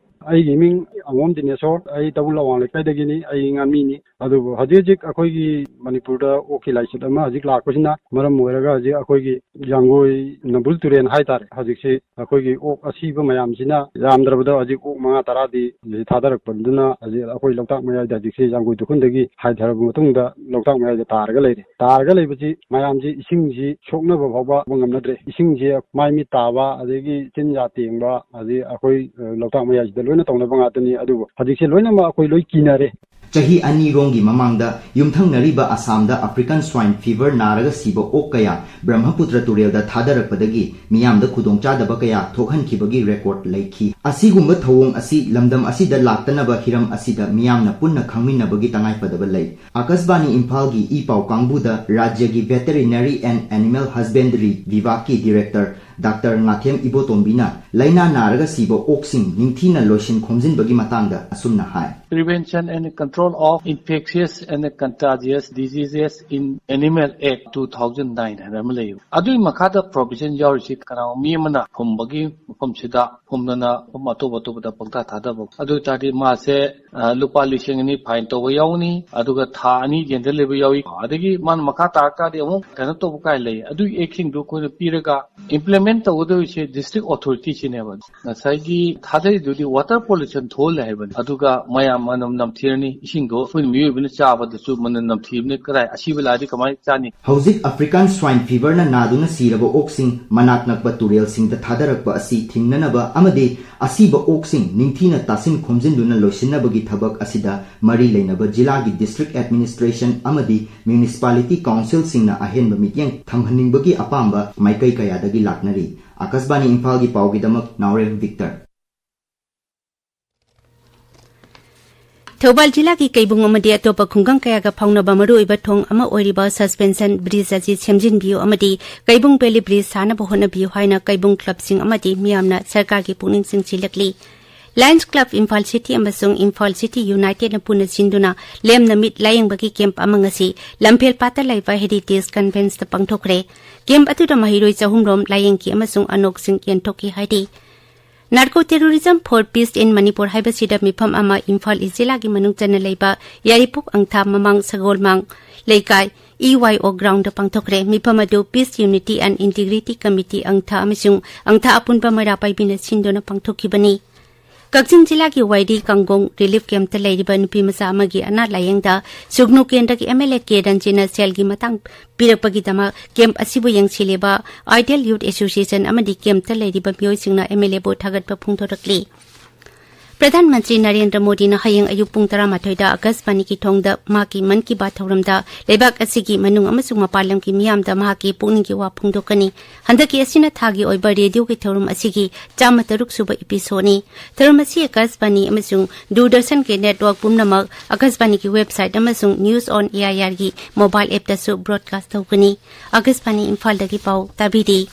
ꯑꯩꯒꯤ ꯃꯤꯡ ꯑꯉꯣꯝ ꯗꯤꯅꯦꯁꯣꯔ, ꯑꯩ ꯇꯥꯕꯨꯜ ꯑꯋꯥꯡ ꯂꯩꯀꯥꯏꯗꯒꯤꯅꯤ, ꯑꯩ ꯉꯥꯃꯤꯅꯤ꯫ ꯑꯗꯨꯕꯨ ꯍꯧꯖꯤꯛ ꯍꯧꯖꯤꯛ ꯑꯩꯈꯣꯏꯒꯤ ꯃꯅꯤꯄꯨꯔꯗ ꯑꯣꯛꯀꯤ ꯂꯥꯏꯆꯠ ꯑꯃ ꯍꯧꯖꯤꯛ ꯂꯥꯛꯄꯁꯤꯅ ꯃꯔꯝ ꯑꯣꯏꯔꯒ ꯍꯧꯖꯤꯛ ꯑꯩꯈꯣꯏꯒꯤ ꯌꯥꯡꯒꯣꯏ ꯅꯝꯕꯨꯜ ꯇꯨꯔꯦꯜ ꯍꯥꯏꯇꯥꯔꯦ, ꯍꯧꯖꯤꯛꯁꯤ ꯑꯩꯈꯣꯏꯒꯤ ꯑꯣꯛ ꯑꯁꯤꯕ ꯃꯌꯥꯝꯁꯤꯅ ꯌꯥꯝꯗ꯭ꯔꯕꯗ ꯍꯧꯖꯤꯛ ꯑꯣꯛ ꯃꯉꯥ ꯇꯔꯥꯗꯤ ꯊꯥꯗꯔꯛꯄꯗꯨꯅ ꯍꯧꯖꯤꯛ ꯑꯩꯈꯣꯏ ꯂꯣꯛꯇꯥꯛ ꯃꯌꯥꯏꯗ ꯍꯧꯖꯤꯛꯁꯤ ꯌꯥꯡꯒꯣꯏ ꯇꯨꯈꯨꯜꯗꯒꯤ ꯍꯥꯏꯊꯔꯕ ꯃꯇꯨꯡꯗ ꯂꯣꯛꯇꯥꯛ ꯃꯌꯥꯏꯗ ꯇꯥꯔꯒ ꯂꯩꯔꯦ꯫ ꯇꯥꯔꯒ ꯂꯩꯕꯁꯤ ꯃꯌꯥꯝꯁꯤ ꯏꯁꯤꯡꯁꯤ ꯁꯣꯛꯅꯕ ꯐꯥꯎꯕ ꯉꯝꯅꯗ꯭ꯔꯦ꯫ ꯏꯁꯤꯡꯁꯤ ꯃꯥꯏ ꯃꯤꯠ ꯇꯥꯕ, ꯑꯗꯒꯤ ꯆꯤꯟꯖꯥꯛ ꯇꯦꯡꯕ, ꯑꯗꯩ ꯑꯩꯈꯣꯏ, ꯑ, ꯂꯣꯛꯇꯥꯛ ꯃꯌꯥꯏꯁꯤꯗ ꯂꯣꯏꯅ ꯇꯧꯅꯕ ꯉꯥꯛꯇꯅꯤ꯫ ꯑꯗꯨꯕꯨ ꯍꯧꯖꯤꯛꯁꯦ ꯂꯣꯏꯅꯃꯛ ꯑꯩꯈꯣꯏ ꯂꯣꯏ ꯀꯤꯅꯔꯦ꯫ ꯆꯍꯤ ꯑꯅꯤꯔꯣꯝꯒꯤ ꯃꯃꯥꯡꯗ ꯌꯨꯝꯊꯪꯅꯔꯤꯕ ꯑꯁꯥꯝꯗ African Swine Fever ꯅꯥꯔꯒ ꯁꯤꯕ ꯑꯣꯛ ꯀꯌꯥ ꯕ꯭ꯔꯍ꯭ꯃꯄꯨꯇ꯭ꯔ ꯇꯨꯔꯦꯜꯗ ꯊꯥꯗꯔꯛꯄꯗꯒꯤ ꯃꯤꯌꯥꯝꯗ ꯈꯨꯗꯣꯡꯆꯥꯗꯕ ꯀꯌꯥ ꯊꯣꯛꯍꯟꯈꯤꯕꯒꯤ ꯔꯦꯀꯣꯔꯗ ꯂꯩꯈꯤ꯫ ꯑꯁꯤꯒꯨꯝꯕ ꯊꯧꯑꯣꯡ ꯑꯁꯤ ꯂꯝꯗꯝ ꯑꯁꯤꯗ ꯂꯥꯛꯇꯅꯕ ꯍꯤꯔꯝ ꯑꯁꯤꯗ ꯃꯤꯌꯥꯝꯅ ꯄꯨꯟꯅ ꯈꯪꯃꯤꯟꯅꯕꯒꯤ ꯇꯉꯥꯏꯐꯗꯕ ꯂꯩ꯫ ꯑꯀꯥꯁꯕꯥꯅꯤ ꯏꯝꯐꯥꯜꯒꯤ ꯏ ꯄꯥꯎ ꯀꯥꯡꯕꯨꯗ ꯔꯥꯖ꯭ꯌꯒꯤ Veterinary and Animal Husbandry ꯕꯤꯚꯥꯒꯀꯤ ꯗꯤꯔꯦꯛꯇꯔ ꯗꯥꯛꯇꯔ ꯉꯥꯊꯦꯝ ꯏꯕꯣꯇꯣꯝꯕꯤꯅ ꯂꯥꯏꯅꯥ ꯅꯥꯔꯒ ꯁꯤꯕ ꯑꯣꯛꯁꯤꯡ ꯅꯤꯡꯊꯤꯅ ꯂꯣꯏꯁꯤꯟ ꯈꯣꯝꯖꯤꯟꯕꯒꯤ ꯃꯇꯥꯡꯗ ꯑꯁꯨꯝꯅ ꯍꯥꯏ꯫ Prevention and Control of Infectious and Contagious Diseases in Animal Act two thousand nine ꯍꯥꯏꯅ ꯑꯃ ꯂꯩꯌꯦꯕ꯫ ꯑꯗꯨꯒꯤ ꯃꯈꯥꯗ provision ꯌꯥꯎꯔꯤꯁꯤ ꯀꯅꯥꯒꯨꯝꯕ ꯃꯤ ꯑꯃꯅ ꯐꯨꯝꯕꯒꯤ ꯃꯐꯝꯁꯤꯗ ꯐꯨꯝꯗꯅ ꯃꯐꯝ ꯑꯇꯣꯞ ꯑꯇꯣꯞꯄꯗ ꯄꯪꯊꯥ ꯊꯥꯗꯕ, ꯑꯗꯨ ꯑꯣꯏ ꯇꯥꯔꯗꯤ ꯃꯥꯁꯦ, ꯑ, ꯂꯨꯄꯥ ꯂꯤꯁꯤꯡ ꯑꯅꯤ fine ꯇꯧꯕ ꯌꯥꯎꯅꯤ, ꯑꯗꯨꯒ ꯊꯥ ꯑꯅꯤ ꯖꯦꯜꯗ ꯂꯩꯕ ꯌꯥꯎꯏ, ꯑꯗꯒꯤ ꯃꯥꯅ ꯃꯈꯥ ꯇꯥꯔꯛ ꯇꯥꯔꯗꯤ ꯑꯃꯨꯛ ꯀꯩꯅꯣ ꯇꯧꯕ ꯀꯥꯏ ꯂꯩ꯫ ꯑꯗꯨꯒꯤ actꯁꯤꯡꯗꯨ ꯑꯩꯈꯣꯏꯅ ꯄꯤꯔꯒ implement ꯇꯧꯒꯗꯧꯔꯤꯁꯦ district authorityꯁꯤꯅꯦꯕ꯫ ꯉꯁꯥꯏꯒꯤ ꯊꯥꯗꯔꯤꯗꯨꯗꯤ water pollution ꯊꯣꯛꯍꯜꯂꯦ ꯍꯥꯏꯕꯅꯤ, ꯑꯗꯨꯒ ꯃꯌꯥꯝ ꯃꯅꯝ ꯅꯝꯊꯤꯔꯅꯤ, ꯏꯁꯤꯡꯗꯣ ꯑꯩꯈꯣꯏ ꯃꯤꯑꯣꯏꯕꯅ ꯆꯥꯕꯗꯁꯨ ꯃꯅꯝ ꯅꯝꯊꯤꯕꯅꯤ, ꯀꯗꯥꯏ ꯑꯁꯤꯕ ꯂꯥꯛꯑꯗꯤ ꯀꯃꯥꯏꯅ ꯆꯥꯅꯤ? ꯍꯧꯖꯤꯛ African Swine Feverꯅ ꯅꯥꯗꯨꯅ ꯁꯤꯔꯕ ꯑꯣꯛꯁꯤꯡ ꯃꯅꯥꯛ ꯅꯛꯄ ꯇꯨꯔꯦꯜꯁꯤꯡꯗ ꯊꯥꯗꯔꯛꯄ ꯑꯁꯤ ꯊꯤꯡꯅꯅꯕ ꯑꯃꯗꯤ ꯑꯁꯤꯕ ꯑꯣꯛꯁꯤꯡ ꯅꯤꯡꯊꯤꯅ ꯇꯥꯁꯤꯟ ꯈꯣꯝꯖꯤꯟꯗꯨꯅ ꯂꯣꯏꯁꯤꯟꯅꯕꯒꯤ ꯊꯕꯛ ꯑꯁꯤꯗ ꯃꯔꯤ ꯂꯩꯅꯕ ꯖꯤꯂꯥꯒꯤ district administration ꯑꯃꯗꯤ municipality councilꯁꯤꯡꯅ ꯑꯍꯦꯟꯕ ꯃꯤꯠꯌꯦꯡ ꯊꯝꯍꯟꯅꯤꯡꯕꯒꯤ ꯑꯄꯥꯝꯕ ꯃꯥꯏꯀꯩ ꯀꯌꯥꯗꯒꯤ ꯂꯥꯛꯅꯔꯤ꯫ ꯑꯀꯥꯁꯕꯥꯅꯤ ꯏꯝꯐꯥꯜꯒꯤ ꯄꯥꯎꯒꯤꯗꯃꯛ ꯅꯥꯎꯔꯦꯝ ꯚꯤꯛꯇꯔ꯫ ꯊꯧꯕꯥꯜ ꯖꯤꯂꯥꯒꯤ ꯀꯩꯕꯨꯡ ꯑꯃꯗꯤ ꯑꯇꯣꯞꯄ ꯈꯨꯡꯒꯪ ꯀꯌꯥꯒ ꯐꯥꯎꯅꯕ ꯃꯔꯨꯑꯣꯏꯕ ꯊꯣꯡ ꯑꯃ ꯑꯣꯏꯔꯤꯕ suspension bridge ꯑꯁꯤ ꯁꯦꯝꯖꯤꯟꯕꯤꯌꯨ ꯑꯃꯗꯤ ꯀꯩꯕꯨꯡ valley bridge ꯁꯥꯅꯕ ꯍꯣꯠꯅꯕꯤꯌꯨ ꯍꯥꯏꯅ ꯀꯩꯕꯨꯡ clubꯁꯤꯡ ꯑꯃꯗꯤ ꯃꯤꯌꯥꯝꯅ ꯁꯔꯀꯥꯔꯒꯤ ꯄꯨꯛꯅꯤꯡ ꯆꯤꯡꯁꯤꯜꯂꯛꯂꯤ꯫ Lions Club Imphal City ꯑꯃꯁꯨꯡ Imphal City United ꯅ ꯄꯨꯟꯅ ꯁꯤꯟꯗꯨꯅ ꯂꯦꯝꯅ ꯃꯤꯠ ꯂꯥꯌꯦꯡꯕꯒꯤ ꯀꯦꯝꯞ ꯑꯃ ꯉꯁꯤ ꯂꯝꯐꯦꯜ ꯄꯥꯠꯇ ꯂꯩꯕ Heritage Convent ꯇ ꯄꯥꯡꯊꯣꯛꯈ꯭ꯔꯦ꯫ ꯀꯦꯝꯞ ꯑꯗꯨꯗ ꯃꯍꯩꯔꯣꯏ ꯆꯍꯨꯝ ꯔꯣꯝ ꯂꯥꯌꯦꯡꯈꯤ ꯑꯃꯁꯨꯡ ꯑꯅꯣꯛꯁꯤꯡ ꯌꯦꯟꯊꯣꯛꯈꯤ ꯍꯥꯏꯔꯤ꯫ Narco Terrorism for Peace in Manipur ꯍꯥꯏꯕꯁꯤꯗ ꯃꯤꯐꯝ ꯑꯃ ꯏꯝꯐꯥꯜ ꯏꯁ ꯖꯤꯂꯥꯒꯤ ꯃꯅꯨꯡ ꯆꯟꯅ ꯂꯩꯕ ꯌꯥꯏꯔꯤꯄꯣꯛ ꯑꯪꯊꯥ ꯃꯃꯥꯡ ꯁꯒꯣꯜꯃꯥꯡ ꯂꯩꯀꯥꯏ E Y O ground ꯗ ꯄꯥꯡꯊꯣꯛꯈ꯭ꯔꯦ꯫ ꯃꯤꯐꯝ ꯑꯗꯨ Peace, Unity and Integrity Committee ꯑꯪꯊꯥ ꯑꯃꯁꯨꯡ ꯑꯪꯊꯥ ꯑꯄꯨꯟꯕ ꯃꯩꯔꯥ ꯄꯥꯏꯕꯤꯅ ꯁꯤꯟꯗꯨꯅ ꯄꯥꯡꯊꯣꯛꯈꯤꯕꯅꯤ꯫ ꯀꯛꯆꯤꯡ ꯖꯤꯂꯥꯒꯤ ꯋꯥꯏꯔꯤ ꯀꯥꯡꯒꯣꯡ ꯔꯤꯂꯤꯐ ꯀꯦꯝꯞꯇ ꯂꯩꯔꯤꯕ ꯅꯨꯄꯤ ꯃꯆꯥ ꯑꯃꯒꯤ ꯑꯅꯥ ꯂꯥꯌꯦꯡꯗ ꯁꯨꯒꯅꯨ ꯀꯦꯟꯗ꯭ꯔꯒꯤ M L A ꯀꯦ ꯔꯟꯖꯤꯠꯅ ꯁꯦꯜꯒꯤ ꯃꯇꯥꯡ ꯄꯤꯔꯛꯄꯒꯤꯗꯃꯛ ꯀꯦꯝꯞ ꯑꯁꯤꯕꯨ ꯌꯦꯡꯁꯤꯜꯂꯤꯕ Ideal Youth Association ꯑꯃꯗꯤ ꯀꯦꯝꯞꯇ ꯂꯩꯔꯤꯕ ꯃꯤꯑꯣꯏꯁꯤꯡꯅ M L A ꯕꯨ ꯊꯥꯒꯠꯄ ꯐꯣꯡꯗꯣꯔꯛꯂꯤ꯫ ꯄ꯭ꯔꯙꯥꯟ ꯃꯟꯇ꯭ꯔꯤ ꯅꯔꯦꯟꯗ꯭ꯔ ꯃꯣꯗꯤꯅ ꯍꯌꯦꯡ ꯑꯌꯨꯛ ꯄꯨꯡ ꯇꯔꯥꯃꯥꯊꯣꯏꯗ ꯑꯀꯥꯁꯕꯥꯅꯤꯒꯤ ꯊꯣꯡꯗ ꯃꯍꯥꯛꯀꯤ ꯃꯟ ꯀꯤ ꯕꯥꯠ ꯊꯧꯔꯝꯗ ꯂꯩꯕꯥꯛ ꯑꯁꯤꯒꯤ ꯃꯅꯨꯡ ꯑꯃꯁꯨꯡ ꯃꯄꯥꯟ ꯂꯝꯒꯤ ꯃꯤꯌꯥꯝꯗ ꯃꯍꯥꯛꯀꯤ ꯄꯨꯛꯅꯤꯡꯒꯤ ꯋꯥ ꯐꯣꯡꯗꯣꯛꯀꯅꯤ꯫ ꯍꯟꯗꯛꯀꯤ ꯑꯁꯤꯅ ꯊꯥꯒꯤ ꯑꯣꯏꯕ ꯔꯦꯗꯤꯑꯣꯒꯤ ꯊꯧꯔꯝ ꯑꯁꯤꯒꯤ ꯆꯥꯝꯃ ꯇꯔꯨꯛ ꯁꯨꯕ ꯏꯄꯤꯁꯣꯗꯅꯤ꯫ ꯊꯧꯔꯝ ꯑꯁꯤ ꯑꯀꯥꯁꯕꯥꯅꯤ ꯑꯃꯁꯨꯡ ꯗꯨꯔꯗꯔꯁꯟꯒꯤ ꯅꯦꯠꯋꯥꯔꯛ ꯄꯨꯝꯅꯃꯛ, ꯑꯀꯥꯁꯕꯥꯅꯤꯒꯤ ꯋꯦꯕꯁꯥꯏꯠ ꯑꯃꯁꯨꯡ News on A I R ꯒꯤ ꯃꯣꯕꯥꯏꯜ ꯑꯦꯞꯇꯁꯨ ꯕ꯭ꯔꯣꯗꯀꯥꯁ ꯇꯧꯒꯅꯤ꯫ ꯑꯀꯥꯁꯕꯥꯅꯤ ꯏꯝꯐꯥꯜꯗꯒꯤ ꯄꯥꯎ ꯇꯥꯕꯤꯔꯤ꯫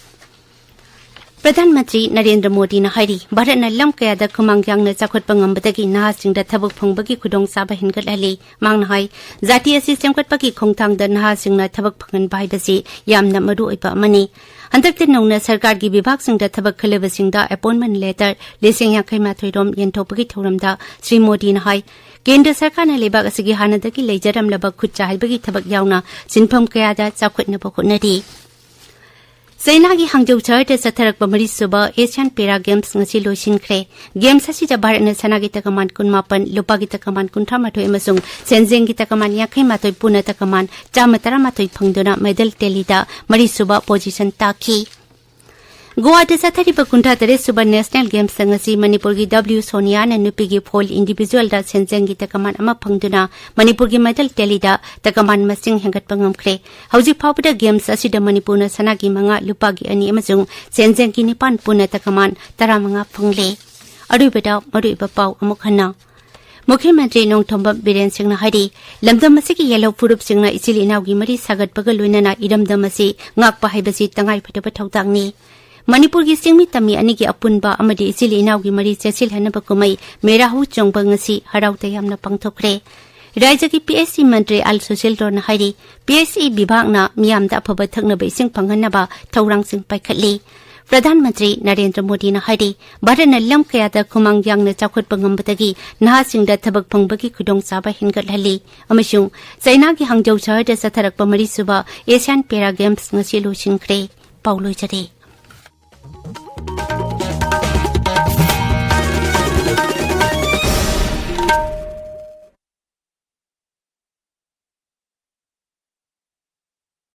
ꯄ꯭ꯔꯙꯥꯟ ꯃꯟꯇ꯭ꯔꯤ ꯅꯔꯦꯟꯗ꯭ꯔ ꯃꯣꯗꯤꯅ ꯍꯥꯏꯔꯤ, ꯚꯥꯔꯠꯅ ꯂꯝ ꯀꯌꯥꯗ ꯈꯨꯃꯥꯡ ꯌꯥꯡꯅ ꯆꯥꯎꯈꯠꯄ ꯉꯝꯕꯗꯒꯤ ꯅꯍꯥꯁꯤꯡꯗ ꯊꯕꯛ ꯐꯪꯕꯒꯤ ꯈꯨꯗꯣꯡꯆꯥꯕ ꯍꯦꯟꯒꯠꯍꯜꯂꯤ꯫ ꯃꯍꯥꯛꯅ ꯍꯥꯏ, ꯖꯥꯇꯤ ꯑꯁꯤ ꯁꯦꯝꯒꯠꯄꯒꯤ ꯈꯣꯡꯊꯥꯡꯗ ꯅꯍꯥꯁꯤꯡꯅ ꯊꯕꯛ ꯐꯪꯍꯟꯕ ꯍꯥꯏꯕꯁꯤ ꯌꯥꯝꯅ ꯃꯔꯨ ꯑꯣꯏꯕ ꯑꯃꯅꯤ꯫ ꯍꯟꯗꯛꯇ ꯅꯧꯅ ꯁꯔꯀꯥꯔꯒꯤ ꯕꯤꯚꯥꯒꯁꯤꯡꯗ ꯊꯕꯛ ꯈꯜꯂꯕꯁꯤꯡꯗ ꯑꯦꯄꯣꯏꯟꯃꯦꯟ ꯂꯦꯇꯔ ꯂꯤꯁꯤꯡ ꯌꯥꯡꯈꯩ ꯃꯥꯊꯣꯏ ꯔꯣꯝ ꯌꯦꯟꯊꯣꯛꯄꯒꯤ ꯊꯧꯔꯝꯗ ꯁ꯭ꯔꯤ ꯃꯣꯗꯤꯅ ꯍꯥꯏ, ꯀꯦꯟꯗ꯭ꯔ ꯁꯔꯀꯥꯔꯅ ꯂꯩꯕꯥꯛ ꯑꯁꯤꯒꯤ ꯍꯥꯟꯅꯗꯒꯤ ꯂꯩꯖꯔꯝꯂꯕ ꯈꯨꯠ ꯁꯥ ꯍꯩꯕꯒꯤ ꯊꯕꯛ ꯌꯥꯎꯅ ꯁꯤꯟꯐꯝ ꯀꯌꯥꯗ ꯆꯥꯎꯈꯠꯅꯕ ꯍꯣꯠꯅꯔꯤ꯫ ꯆꯩꯅꯥꯒꯤ ꯍꯥꯡꯖꯧ ꯁꯍꯔꯗ ꯆꯠꯊꯔꯛꯄ ꯃꯔꯤꯁꯨꯕ ꯑꯦꯁꯤꯌꯥꯟ ꯄꯦꯔꯥ ꯒꯦꯝꯁ ꯉꯁꯤ ꯂꯣꯏꯁꯤꯟꯈ꯭ꯔꯦ꯫ ꯒꯦꯝꯁ ꯑꯁꯤꯗ ꯚꯥꯔꯠꯅ ꯁꯅꯥꯒꯤ ꯇꯀꯃꯥꯟ ꯀꯨꯟꯃꯥꯄꯟ, ꯂꯨꯄꯥꯒꯤ ꯇꯀꯃꯥꯟ ꯀꯨꯟꯊ꯭ꯔꯥ ꯃꯥꯊꯣꯏ ꯑꯃꯁꯨꯡ ꯁꯦꯟꯖꯦꯡꯒꯤ ꯇꯀꯃꯥꯟ ꯌꯥꯡꯈꯩ ꯃꯥꯊꯣꯏ, ꯄꯨꯟꯅ ꯇꯀꯃꯥꯟ ꯆꯥꯝꯃ ꯇꯔꯥꯃꯥꯊꯣꯏ ꯐꯪꯗꯨꯅ ꯃꯦꯗꯜ ꯇꯦꯂꯤꯗ ꯃꯔꯤꯁꯨꯕ ꯄꯣꯖꯤꯁꯟ ꯇꯥꯈꯤ꯫ ꯒꯣꯋꯥꯗ ꯆꯠꯊꯔꯤꯕ ꯀꯨꯟꯊ꯭ꯔꯥ ꯇꯔꯦꯠ ꯁꯨꯕ ꯅꯦꯁꯅꯦꯜ ꯒꯦꯝꯁꯇ ꯉꯁꯤ ꯃꯅꯤꯄꯨꯔꯒꯤ ꯗꯕ꯭ꯂꯤꯎ ꯁꯣꯅꯤꯌꯥꯅ ꯅꯨꯄꯤꯒꯤ ꯐꯣꯜ ꯏꯟꯗꯤꯚꯤꯖꯨꯋꯦꯜꯗ ꯁꯦꯟꯖꯦꯡꯒꯤ ꯇꯀꯃꯥꯟ ꯑꯃ ꯐꯪꯗꯨꯅ ꯃꯅꯤꯄꯨꯔꯒꯤ ꯃꯦꯗꯜ ꯇꯦꯂꯤꯗ ꯇꯀꯃꯥꯟ ꯃꯁꯤꯡ ꯍꯦꯟꯒꯠꯄ ꯉꯝꯈ꯭ꯔꯦ꯫ ꯍꯧꯖꯤꯛ ꯐꯥꯎꯕꯗ ꯒꯦꯝꯁ ꯑꯁꯤꯗ ꯃꯅꯤꯄꯨꯔꯅ ꯁꯅꯥꯒꯤ ꯃꯉꯥ, ꯂꯨꯄꯥꯒꯤ ꯑꯅꯤ ꯑꯃꯁꯨꯡ ꯁꯦꯟꯖꯦꯡꯒꯤ ꯅꯤꯄꯥꯟ, ꯄꯨꯟꯅ ꯇꯀꯃꯥꯟ ꯇꯔꯥꯃꯉꯥ ꯐꯪꯂꯦ꯫ ꯑꯔꯣꯏꯕꯗ ꯃꯔꯨꯑꯣꯏꯕ ꯄꯥꯎ ꯑꯃꯨꯛ ꯍꯟꯅ꯫ ꯃꯨꯈ꯭ꯌ ꯃꯟꯇ꯭ꯔꯤ ꯅꯣꯡꯊꯣꯝꯕꯝ ꯕꯤꯔꯦꯟ ꯁꯤꯡꯅ ꯍꯥꯏꯔꯤ, ꯂꯝꯗꯝ ꯑꯁꯤꯒꯤ ꯌꯦꯜꯍꯧ ꯐꯨꯔꯨꯞꯁꯤꯡꯅ ꯏꯆꯤꯜ ꯏꯅꯥꯎꯒꯤ ꯃꯔꯤ ꯁꯥꯒꯠꯄꯒ ꯂꯣꯏꯅꯅ ꯏꯔꯝꯗꯝ ꯑꯁꯤ ꯉꯥꯛꯄ ꯍꯥꯏꯕꯁꯤ ꯇꯉꯥꯏꯐꯗꯕ ꯊꯧꯗꯥꯡꯅꯤ꯫ ꯃꯅꯤꯄꯨꯔꯒꯤ ꯆꯤꯡꯃꯤ ꯇꯝꯃꯤ ꯑꯅꯤꯒꯤ ꯑꯄꯨꯟꯕ ꯑꯃꯗꯤ ꯏꯆꯤꯜ ꯏꯅꯥꯎꯒꯤ ꯃꯔꯤ ꯆꯦꯠꯁꯤꯜꯍꯟꯅꯕ ꯀꯨꯝꯍꯩ ꯃꯦꯔꯥ ꯍꯨ ꯆꯣꯡꯕ ꯉꯁꯤ ꯍꯔꯥꯎ ꯇꯌꯥꯝꯅ ꯄꯥꯡꯊꯣꯛꯈ꯭ꯔꯦ꯫ ꯔꯥꯖ꯭ꯌꯒꯤ ꯄꯤ ꯑꯩꯆ ꯏ ꯃꯟꯇ꯭ꯔꯤ ꯑꯜ ꯁꯨꯁꯤꯜꯗꯣꯅ ꯍꯥꯏꯔꯤ, ꯄꯤ ꯑꯩꯆ ꯏ ꯕꯤꯚꯥꯒꯅ ꯃꯤꯌꯥꯝꯗ ꯑꯐꯕ ꯊꯛꯅꯕ ꯏꯁꯤꯡ ꯐꯪꯍꯟꯅꯕ ꯊꯧꯔꯥꯡꯁꯤꯡ ꯄꯥꯏꯈꯠꯂꯤ꯫ ꯄ꯭ꯔꯙꯥꯟ ꯃꯟꯇ꯭ꯔꯤ ꯅꯔꯦꯟꯗ꯭ꯔ ꯃꯣꯗꯤꯅ ꯍꯥꯏꯔꯤ, ꯚꯥꯔꯠꯅ ꯂꯝ ꯀꯌꯥꯗ ꯈꯨꯃꯥꯡ ꯌꯥꯡꯅ ꯆꯥꯎꯈꯠꯄ ꯉꯝꯕꯗꯒꯤ ꯅꯍꯥꯁꯤꯡꯗ ꯊꯕꯛ ꯐꯪꯕꯒꯤ ꯈꯨꯗꯣꯡꯆꯥꯕ ꯍꯦꯟꯒꯠꯍꯜꯂꯤ ꯑꯃꯁꯨꯡ ꯆꯩꯅꯥꯒꯤ ꯍꯥꯡꯖꯧ ꯁꯍꯔꯗ ꯆꯠꯊꯔꯛꯄ ꯃꯔꯤꯁꯨꯕ ꯑꯦꯁꯤꯌꯥꯟ ꯄꯦꯔꯥ ꯒꯦꯝꯁ ꯉꯁꯤ ꯂꯣꯏꯁꯤꯟꯈ꯭ꯔꯦ꯫ ꯄꯥꯎ ꯂꯣꯏꯖꯔꯦ꯫